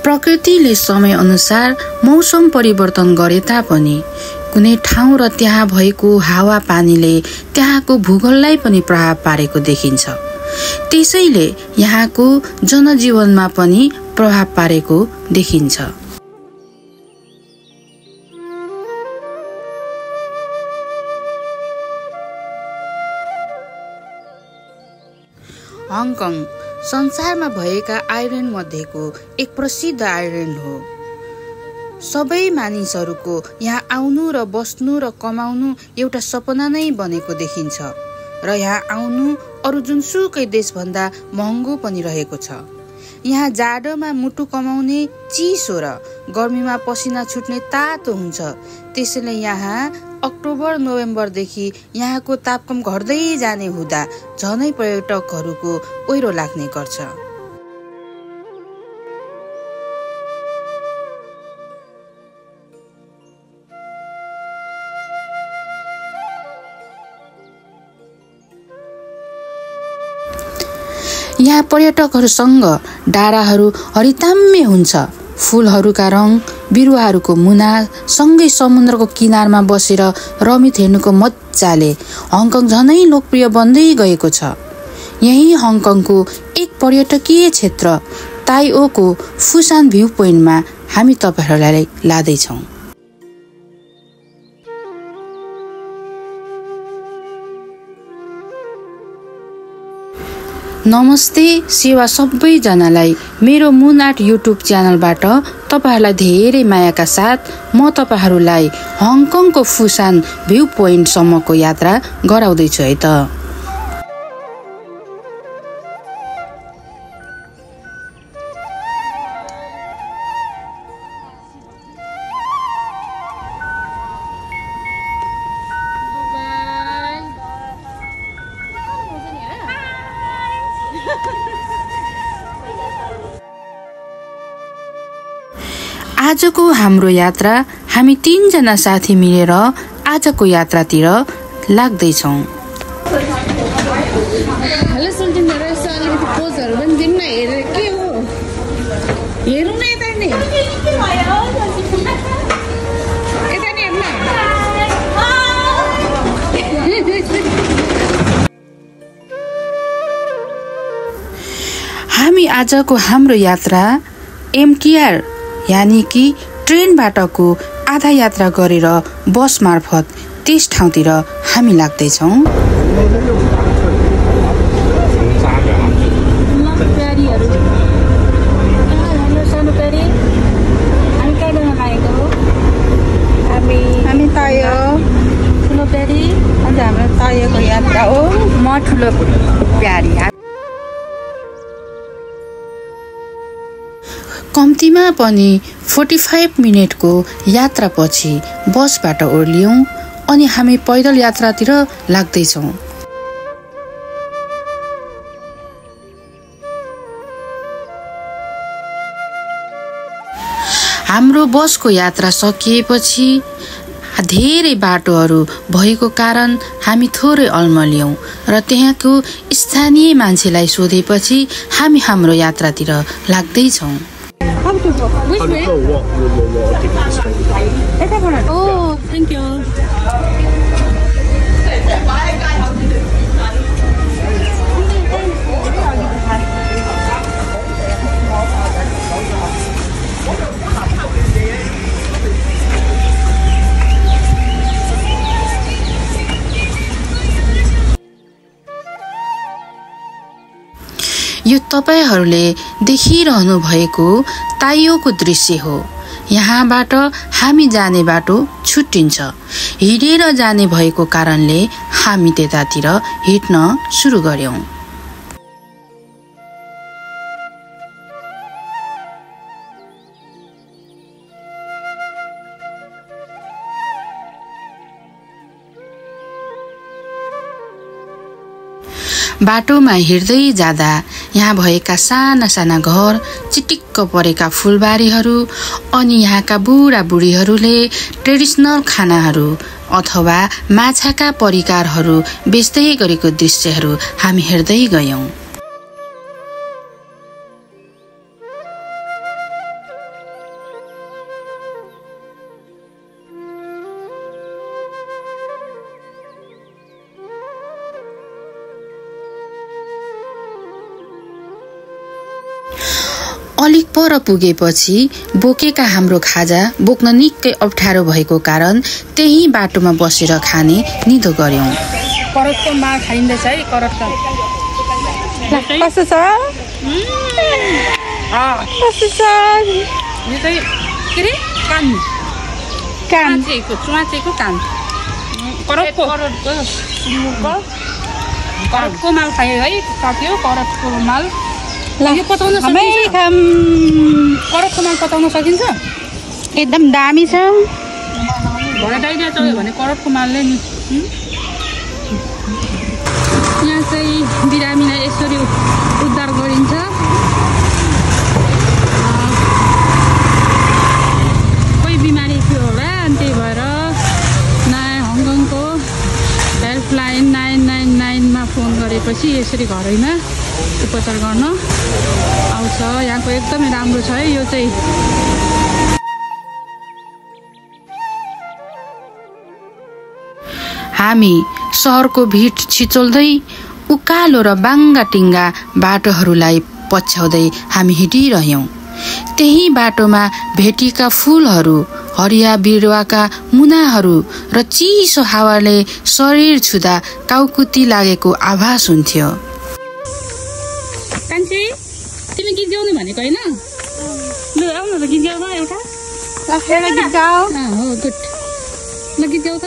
प्रकृतिले समय अनुसार मौसम परिवर्तन गरे तापनि कुनै ठाउँ र त्यहाँ भएको हावा पानीले त्यहाँको भूगोललाई पनि प्रभाव पारेको देखिन्छ। त्यसैले यहाँको जनजीवनमा पनि प्रभाव पारेको देखिन्छ। हङकङ संसारमा भएका आइल्यान्ड मध्येको एक प्रसिद्ध आइल्यान्ड हो। सबै मानिसहरूको यहाँ आउनु र बस्नु र कमाउनु एउटा सपना नै बनेको देखिन्छ र यहाँ आउनु अरू जुनसुकै देशभन्दा महँगो पनि रहेको छ। यहाँ जाडोमा मुटु कमाउने चिसो र गर्मीमा पसिना छुट्ने तातो हुन्छ। त्यसैले यहाँ अक्टोबर नोभेम्बरदेखि यहाँको तापक्रम घट्दै जाने हुँदा झनै पर्यटकहरूको ओहिरो लाग्ने गर्छ। यहाँ पर्यटकहरूसँग डाँडाहरू हरिताम्य हुन्छ। फूलहरूका रङ, बिरुवाहरूको मुना सँगै समुद्रको किनारमा बसेर रमित हेर्नुको मज्जाले हङकङ झनै लोकप्रिय बन्दै गएको छ। यही हङकङको एक पर्यटकीय क्षेत्र ताइओको फुसान भ्यू पोइन्टमा हामी तपाईहरुलाई लादैछौँ। नमस्ते, सेवा सबैजनालाई मेरो मुन आर्ट युट्युब च्यानलबाट तपाईहरुलाई धेरै मायाका साथ म तपाईहरुलाई हङकङको फुसान भ्यू पोइन्ट सम्मको यात्रा गराउँदैछु है त। आजको हाम्रो यात्रा हामी 3 जना साथी मिलेर आजको यात्रातिर लाग्दैछौँ। हेलो सुन्दिन र अलिकति पोजहरु पनि दिन्न, हेरेर के हो हेरौँ न यता नि हामी आजको हाम्रो यात्रा एमटीआर यानी कि ट्रेनबाटको आधा यात्रा गरेर बस मार्फत त्यस ठाउँतिर हामी लाग्दैछौँ। ताइओको यात्रा हो। म ठुलो प्यारी। कम्तीमा पनि 45 मिनेटको यात्रापछि बसबाट ओर्लियौं अनि हामी पैदल यात्रातिर लाग्दैछौँ। हाम्रो बसको यात्रा सकिएपछि धेरै बाटोहरू भएको कारण हामी थोरै अल्मलियौं र त्यहाँको स्थानीय मान्छेलाई सोधेपछि हामी हाम्रो यात्रातिर लाग्दैछौँ। Oh, thank you. यो तपाईहरुले देखिरहनु भएको ताइओको दृश्य हो। यहाँबाट हामी जाने बाटो छुट्टिन्छ। हिँडेर जाने भएको कारणले हामी त्यतातिर हिँड्न सुरु गर्यौं। बाटोमा हिँड्दै जाँदा यहाँ भएका साना साना घर, चिटिक्क परेका फूलबारीहरू अनि यहाँका बुढा बुढीहरूले ट्रेडिसनल खानाहरू अथवा माछाका परिकारहरू बेच्दै गरेको दृश्यहरू हामी हेर्दै गयौं। अलिक पर पुगेपछि बोकेका हाम्रो खाजा बोक्न निकै अप्ठ्यारो भएको कारण त्यही बाटोमा बसेर खाने निधो गर्यौं। करटको माल खाइँदैछ है, करटको। कस्तो छ? कस्तो छ? यो चाहिँ के रे? कान। चुवाचेको कान। करटको माल खायो है, सक्यो करटको माल। यो पचाउन सकिन्छ? करटको माल पचाउन सकिन्छ? एकदम दामी छ। भरे डाइरिया चल्यो भने करटको मालले नि। यहाँ चाहिँ बिरामीलाई यसरी उद्धार गरिन्छ। कोही बिमारी थियो होला, अनि त्यही भएर हङकङको हेल्पलाइन 999मा फोन गरेपछि यसरी घरैमा उपचार गर्न आउँछ। यहाँको एकदमै राम्रो छ है यो चाहिँ। हामी सहरको भिड छिचोल्दै उकालो र बाङ्गाटिङ्गा बाटोहरूलाई पछ्याउँदै हामी हिँडिरह्यौं। त्यही बाटोमा भेटिएका फूलहरू, हरिया बिरुवाका मुनाहरू र चिसो हावाले शरीर छुँदा काउकुती लागेको आभास हुन्थ्यो। कान्छी, तिमी गीत गाउनु भनेको होइन? ल आउन त गीत गाउ न एउटा। गीत गाऊ। हो गुड। ल गीत गाउ त।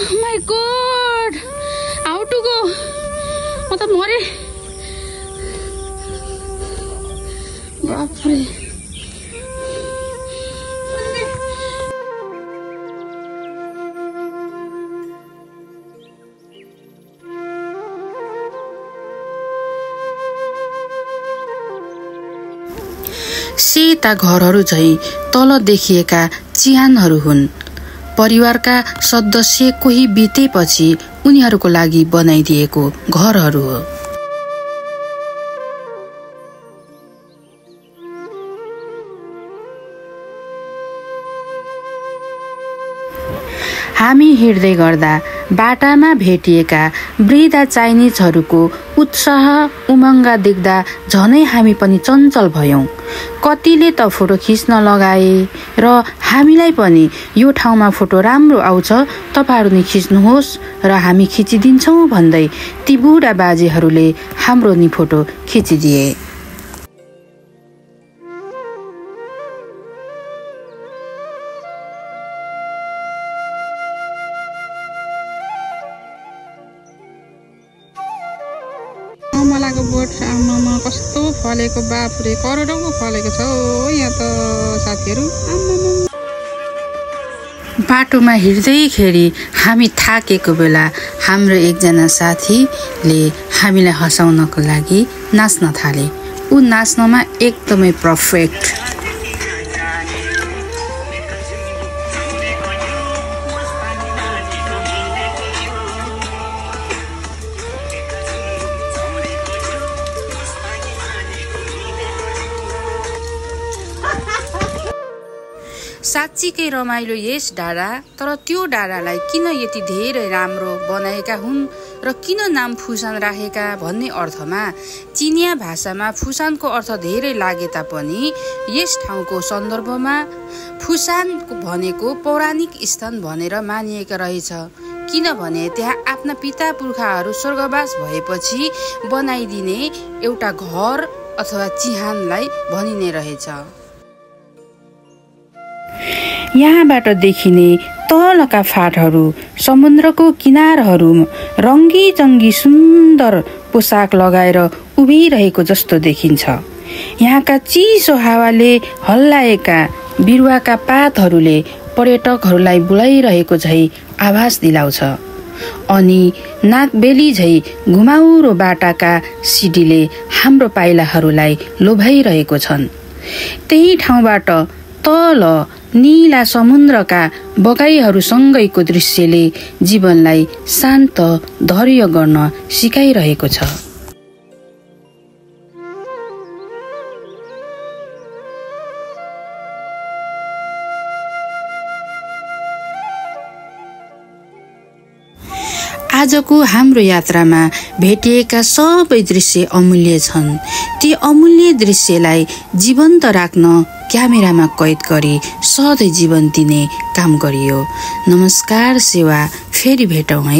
My God, how to go? म त मरे। बापरे। सेता घरहरू झैं तल देखिएका चिहानहरू हुन्। परिवारका सदस्य कोही बितेपछि उनीहरूको लागि बनाइदिएको घरहरू हो। हामी हिँड्दै गर्दा बाटामा भेटिएका वृद्ध चाइनिजहरूको उत्साह उमङ्ग देख्दा झनै हामी पनि चञ्चल भयौं। कतिले त फोटो खिच्न लगाए र हामीलाई पनि यो ठाउँमा फोटो राम्रो आउँछ, तपाईहरु नि खिच्नुहोस् र हामी खिचिदिन्छौं भन्दै ती बुढा बाजेहरूले हाम्रो नि फोटो खिचिदिए। अमलाको बोट आमामा कस्तो फलेको, बाफरे करोडौँको फलेको छ हो यहाँ त साथीहरु। बाटोमा हिँड्दैखेरि हामी थाकेको बेला हाम्रो एकजना साथीले हामीलाई हँसाउनको लागि नाच्न थाले। ऊ नाच्नमा एकदमै परफेक्ट। साँच्चीकै रमाइलो यस डाँडा। तर त्यो डाँडालाई किन यति धेरै राम्रो बनाएका हुन् र किन नाम फुसान राखेका भन्ने अर्थमा चिनिया भाषामा फुसानको अर्थ धेरै लागे तापनि यस ठाउँको सन्दर्भमा फुसान भनेको पौराणिक स्थान भनेर मानिएका रहेछ। किनभने त्यहाँ आफ्ना पिता पुर्खाहरू स्वर्गवास भएपछि बनाइदिने एउटा घर अथवा चिहानलाई भनिने रहेछ। यहाँबाट देखिने तलका फाँटहरू, समुद्रको किनारहरू रङ्गी चङ्गी सुन्दर पोसाक लगाएर उभिरहेको जस्तो देखिन्छ। यहाँका चिसो हावाले हल्लाएका बिरुवाका पातहरूले पर्यटकहरूलाई बोलाइरहेको झै आभास दिलाउँछ अनि नागबेली झै घुमाउरो बाटाका सिडीले हाम्रो पाइलाहरूलाई लोभ्याइरहेको छन्। त्यही ठाउँबाट तल नीला समुद्रका बगाईहरूसँगैको दृश्यले जीवनलाई शान्त धैर्य गर्न सिकाइरहेको छ। आजको हाम्रो यात्रामा भेटिएका सबै दृश्य अमूल्य छन्। ती अमूल्य दृश्यलाई जीवन्त राख्न क्यामेरामा कैद गरी सधैँ जीवन दिने काम गरियो। नमस्कार सेवा, फेरि भेटौँ है।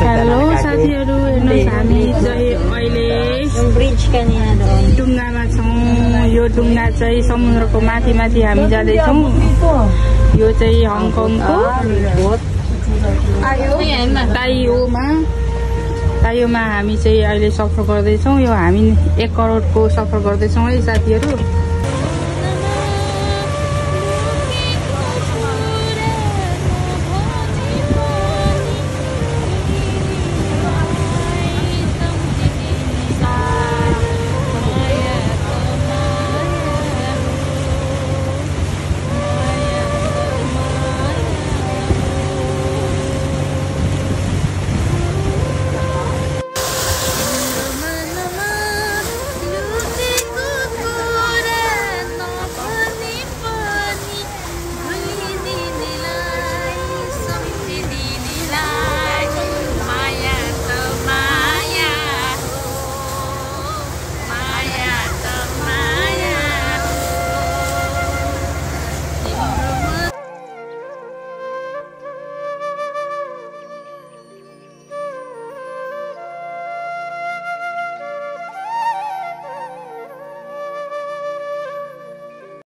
हेलो साथीहरू, हेर्नुहोस् हामी चाहिँ अहिले डुङ्गामा छौँ। यो डुङ्गा चाहिँ समुद्रको माथि माथि हामी जाँदैछौँ। यो चाहिँ हङकङको ताइयोमा हामी चाहिँ अहिले सफर गर्दैछौँ। यो हामी 1 करोडको सफर गर्दैछौँ है साथीहरू।